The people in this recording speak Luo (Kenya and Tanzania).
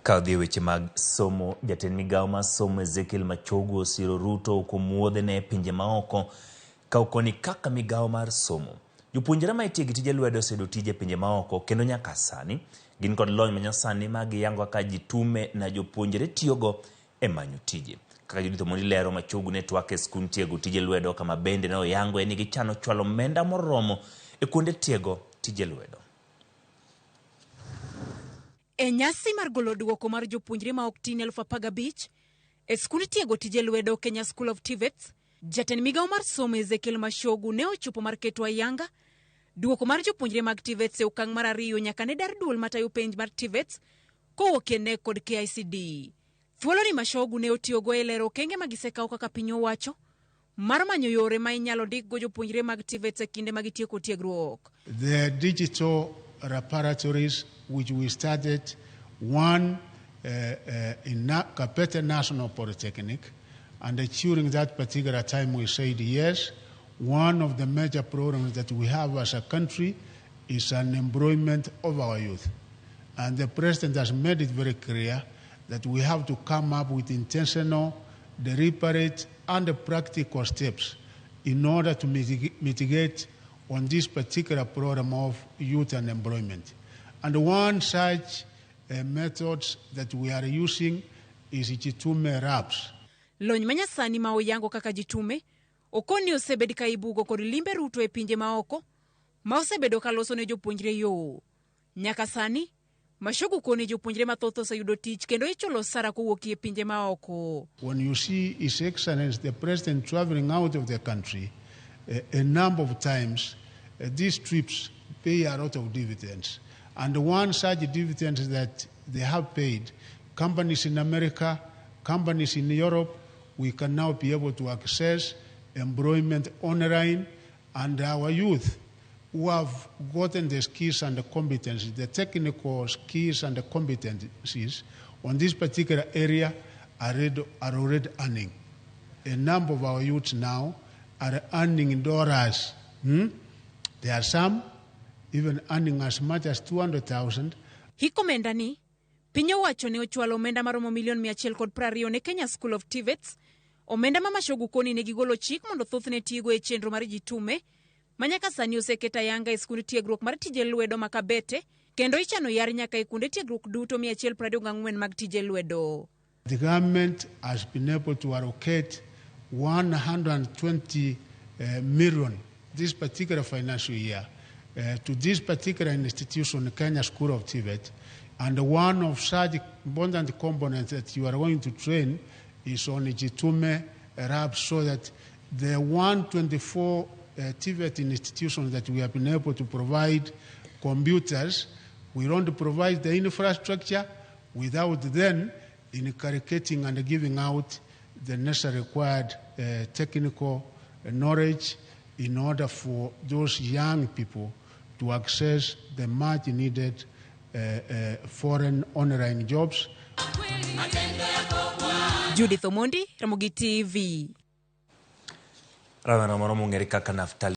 Ka odhi e weche mag somo, jatend migawo mar somo Ezekiel Machogu osiro Ruto kuom wuodhene e pinje maoko ka okoni kaka migawo mar somo. Jopuonjre ma itiegi tije lwedo oseyudo tije e pinje maoko kendo nyaka sani gin kod lony manyasani ma giyango kaka jitume na jopuonjre tiyogo e manyo tije. Kaka Judith Omondi lero, Machogu ne twak e skund tiego tije lwedo kama bende ne oyangoe ni gichano chwalo omenda moromo e kuonde tiego tije lwedo. E nyasi mar golo duoko mar jopuonjre ma ok tin 15,000 e skund tiego tije lwedo Kenya School of TVETs, jatend migawo mar somo Ezekiel Machogu ne ochopo mar keto ayanga duoko mar jopuonjre mag TVETs e okang' mar ariyo nyaka ne dar duol matayo penj mar TVETs kowuok e KNEC kod KICD. Thuoloni Machogu ne otiyogo e lero okenge ma gisekawo kaka piny owacho mar manyo yore ma inyalo ndikgo jopuonjre mag TVETs e kinde ma gitieko tiegruok. The digital laboratories which we started, one in Kabete National Polytechnic, and during that particular time we said yes, one of the major programs that we have as a country is an employment of our youth. And the president has made it very clear that we have to come up with intentional, deliberate, and practical steps in order to mitigate on this particular program of youth unemployment. And one such methods that we are using is Jitume Labs. Lony manyasani ma oyango kaka Jitume okoni osebed ka ibugo kod limbe Ruto e pinje maoko ma osebedo ka loso ne jopuonjre yo. Nyaka sani, Machogu koni jopuonjre mathoth oseyudo tich kendo ichulo osara kowuok e pinje maoko. When you see His Excellency the President traveling out of the country a number of times, these trips pay a lot of dividends. And one such dividend that they have paid, companies in America, companies in Europe, we can now be able to access employment online, and our youth who have gotten the skills and the competencies, the technical skills and the competencies on this particular area are already earning. A number of our youths now are earning in dollars. There are some even earning as much as 200,000. Hik omenda ni, piny owacho ne ochwalo omenda maromo milion 120 ne Kenya School of TVETs, omenda ma Machogu koni ne gigolo chik mondo thothne tigo e chenro mar Jitume, ma nyaka sani oseket ayanga e skund tiegruok mar tije lwedo ma Kabete, kendo ichano yar nyaka e kuonde tiegruok duto 124 mag tije lwedo. The government has been able to allocate 120 million this particular financial year to this particular institution, Kenya School of TVET, and one of such important components that you are going to train is on Jitume Lab, so that the 124 TVET institutions that we have been able to provide computers, we don't provide the infrastructure without then inculcating and giving out the necessary required technical knowledge in order for those young people to access the much needed foreign online jobs. Judith Omondi, Ramogi TV. Rawera moro mong'ere kaka Naftali.